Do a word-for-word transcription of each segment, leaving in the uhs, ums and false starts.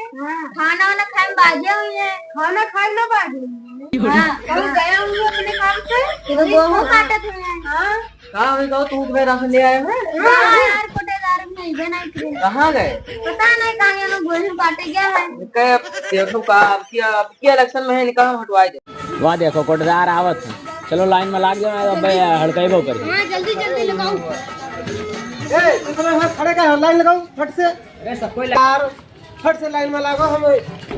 हाँ। खाना वाना खाए में बाजे हुई है। खाना खाए में ना बाजे हुई है। हाँ। कहीं गए होंगे अपने काम से? ये तो गेहूं काटत हुई है। हाँ। का होई, का तू तुम्हें राशन ले आए हैं? हाँ, यार, कोटेदार में ही बना के। कहाँ गए? पता नहीं कहाँ, ये लोग गोली काटे गया है। इनका देखो का, अब क्या, अब क्या इलेक्शन में है, इनका हम हटवाए दे। वाह, देखो, कोटेदार आवत है। चलो, लाइन में लाग जाओ, अब हड़काई बो करी। हाँ, जल्दी, जल्दी लगाओ। ए, तुम लोग यहाँ खड़े का हो? लाइन लगाओ, फट से। अरे, सबको यार, फट से लाइन में लागो, हम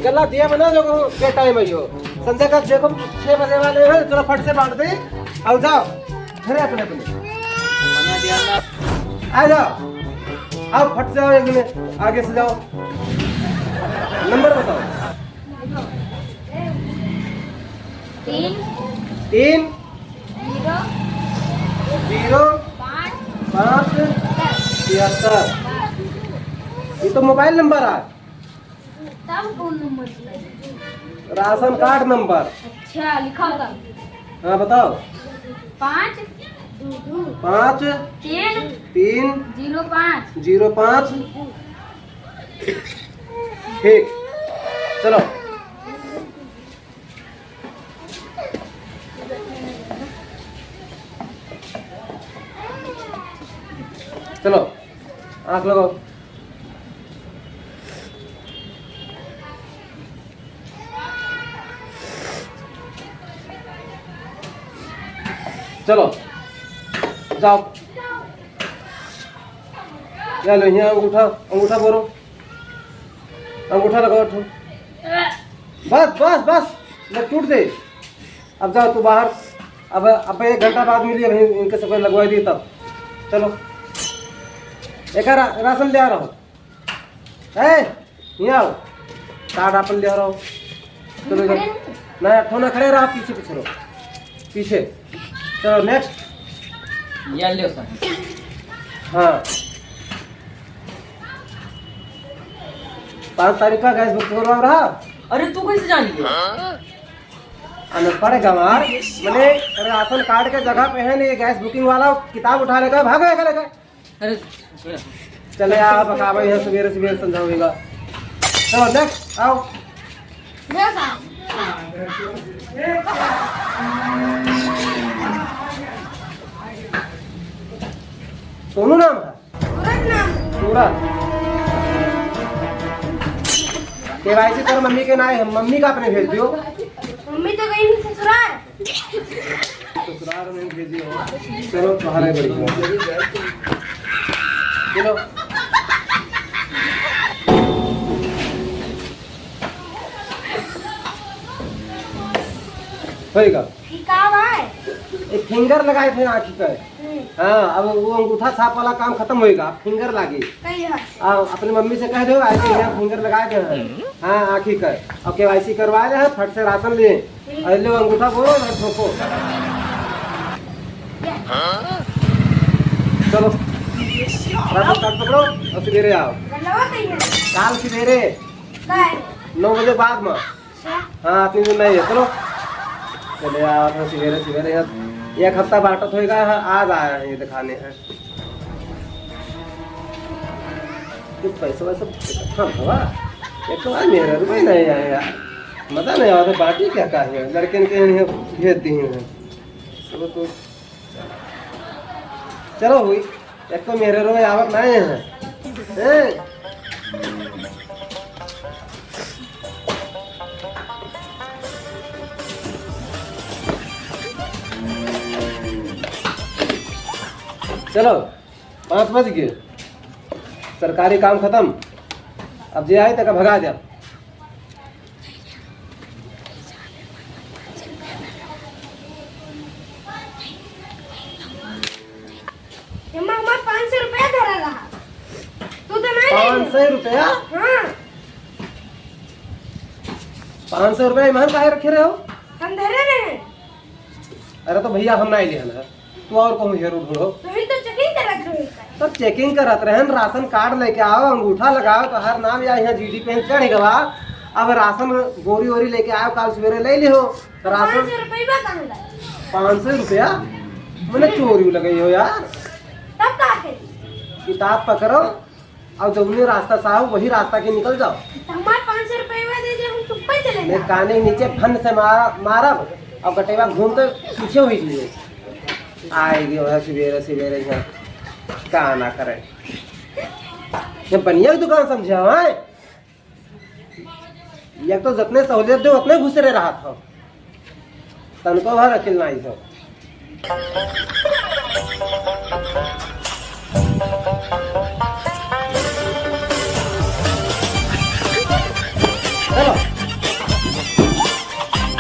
गला दिया बना जो के टाइम है यो। संध्या का देखो, छह बजे वाले हैं, चलो फट से बांट दे और जाओ घरे अपने अपने। आ जाओ, आओ फट से आओ, एक मिनट आगे से जाओ, नंबर बताओ। तीन। तीन। जीरो। जीरो। पाँच। पाँच। छिहत्तर। छिहत्तर। ये तो मोबाइल नंबर है। तब कौन नंबर? राशन कार्ड नंबर। अच्छा, लिखा होगा। हाँ, बताओ। पाँच। पाँच। तीन। तीन। जीरो पाँच। जीरो पाँच। ठीक, चलो। चलो, आँख लगाओ। चलो, जाओ। या लो, यहाँ अंगूठा, अंगूठा बोरो। अंगूठा लगाओ, उठो। बस, बस, बस, ले टूट दे। अब जाओ तू बाहर, अब, अब एक घंटा बाद मिली, अभी इनके सबके लगवाई दी तब। चलो, एक रा-, राशन ले आ रहा हूँ। ए, यहाँ आओ, कार्ड आपन ले आ रहा हूँ। चलो इधर। ना, थोड़ा खड़े रहा, पीछे पीछे रहो, पीछे। चलो नेक्स्ट। ये ले सर। हाँ, पाँच तारीख का गैस बुक करवा रहा। अरे तू कैसे जान लिया? अनपढ़ गंवार, मने राशन कार्ड के जगह पे है नहीं, गैस बुकिंग वाला किताब उठा लेकर भागो, लेकर, लेकर। अरे, चले यार, आप बतावे यहाँ सवेरे सवेरे समझावेगा। चलो नेक्स्ट आओ। सोनू नाम है? सूरज नाम। सूरज। केवाईसी कर मम्मी के नाम है, मम्मी का अपने भेज दियो। मम्मी तो गई नहीं ससुराल। ससुराल में भेजी हो। चलो, तुम्हारे बड़ी हो। चलो। होएगा। ई का बा? एक फिंगर लगाए थे आँखी पे। हम्म। हाँ, अब वो अंगूठा छाप वाला काम खत्म होएगा, फिंगर लागी। कही है। आ, अपनी मम्मी से कह दो, ऐसे यहाँ फिंगर लगाए थे। हाँ, आँखी का। और केवाईसी करवाए रहे, फट से राशन लिए। अरे लो अंगूठा बोरो ना ठोको। चलो, राशन कार्ड पकड़ो और सवेरे आओ। गलवा कहीं है? काल सवेरे काय? नौ बजे बाद में। अच्छा। हाँ, इतनी दूर नहीं है, चलो। चले आओ, तो सवेरे सवेरे यार, एक हफ्ता बाटत होएगा, आज आया है ये दिखाने हैं। कुछ पैसा वैसा इकट्ठा भवा, एक तो आज मेरा रुपये नहीं आया यार, मजा नहीं आवा, बाटी क्या का है, लड़के के लिए भेज दी हैं। चलो तो, चलो हुई, एक तो मेरे रुपये आवत नहीं है, हैं? चलो। पाँच बज गए, सरकारी काम खत्म। अब जे आए तक भगा दे। एमा हमार पाँच सौ रुपया धरा रहा। तू तो नहीं ले। पाँच सौ रुपया? हाँ। पाँच सौ रुपया इमान काहे रखे रहे हो? हम धरे रहे। अरे तो भैया हम नहीं लेना है। तू और कहूँ हेरो ढूंढो। तुम ही तो चेकिंग करत रहे। तो चेकिंग करत रहन, राशन कार्ड लेके आओ, अंगूठा लगाओ, तो हर नाम या यहाँ जीडी पे चढ़ गवा। अब राशन बोरी वोरी लेके आओ, काल सवेरे ले लिहो। तो राशन पाँच सौ रुपया कहाँ लाए? पाँच सौ रुपया? मने चोरी लगे हो यार। तब का करी? किताब पकड़ो और जौने रास्ता से आओ, वही रास्ता के निकल जाओ। तो हमार पाँच मैं काने नीचे फन से मारा, मारब और गटेवा घूम के पीछे हुई गई। आए गयो है सवेरे सवेरे यहाँ, का ना करे। ये बनिया की दुकान समझे हो, हैं? एक तो जितने सहूलियत दे, उतने घुसरे रहत हो। तनको भर अकिल नाही हो।